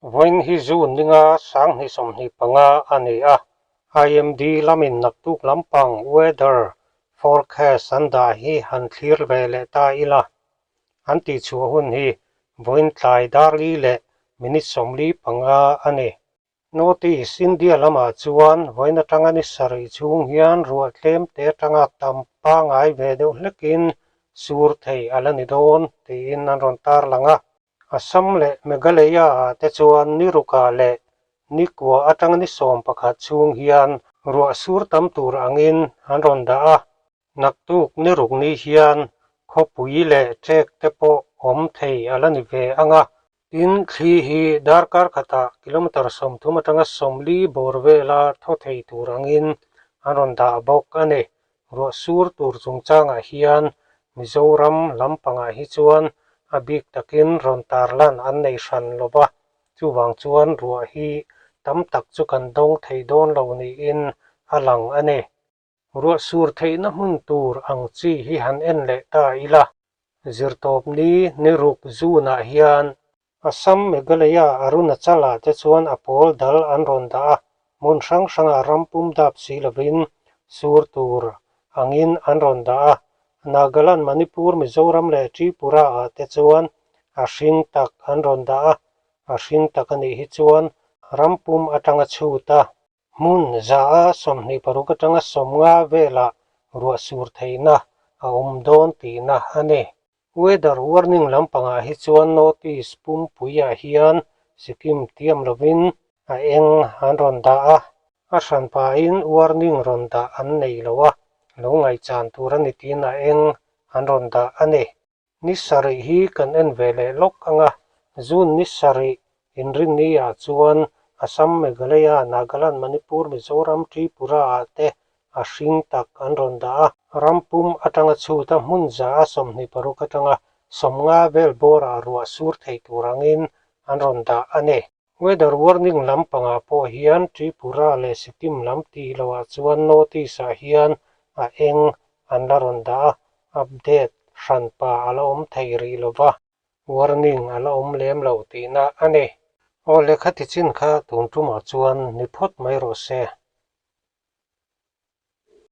Vawiin hi June ninga 2025 a ni a, IMD lamin naktuk lampang weather forecast an dah hi han thlir ve leh ta ila. An tihchhuah hun hi vawiin tlai dar li leh minute 45 a ni. North-East India lamah chuan vawiin atanga ni sarih chhung hian ruah tlem te atanga tam pangai ve deuh hlekin sur thei a la ni dawn tiin an rawn tarlang a. Assam leh Meghalaya-ah te chuan ni rukah leh ni kua atanga ni 11 chhung hian ruah sur tam tur angin an rawn dah a. Naktuk ni ruk ni hian khawpui leh ṭek te pawh awm thei a la ni ve ang a. Tin, thli hi darkar khatah kilometre 30 atanga 40 bawr vela thaw thei tur angin an rawn dah bawk a ni. Ruah sur tur chungchangah hian Mizoram lampangah hi chuan a bik takin rawn tarlan an nei hran lo va, chuvang chuan ruah hi tam tak chu kan dawng thei dawn lo niin a lang a ni. Ruah sur theihna hmun tur ang chi hi han en leh ta ila. Zirtawpni ni ruk June-ah hian Assam, Meghalaya, Arunachal-ah te chuan a pawl dal an rawn dah a, hmun hrang hrangah ram pum dap si lovin sur tur angin an rawn dah a. Nagaland, Manipur, Mizoram leh Tripura-ah te chuan a hring tak an rawn dah a, a hring tak a nih hi chuan ram pum atanga chhut a. Hmun 126 atanga 50 velah ruah sur theihna a awm dawn tihna a ni. Weather warning lampangah hi chuan North East pumpuiah hian Sikkim tiam lovin a eng an rawn dah a, a hran pahin warning rawn dah an nei lo a, lo ngaihchan tur a ni tiin a eng an rawn dah a ni. Ni sarih hi kan en ve leh lawk ang a, June ni sarih inrinni ah chuan Assam, Meghalaya, Nagaland, Manipur, Mizoram, Tripura ah te a hring tak an rawn dah a. Ram pum atanga chhut a hmun 126 atanga 50 vel bawrah ruah sur thei tur angin an rawn dah a ni. Weather warning lampangah pawh hian Tripura leh Sikkim lam tih loah chuan North East-ah hian a eng an la rawn dah a, update hranpa a la awm thei rih lo va, warning a la awm lem lo tihna a ni. Aw lehkha tichin kha tun tumah chuan ni phawt mai rawh se.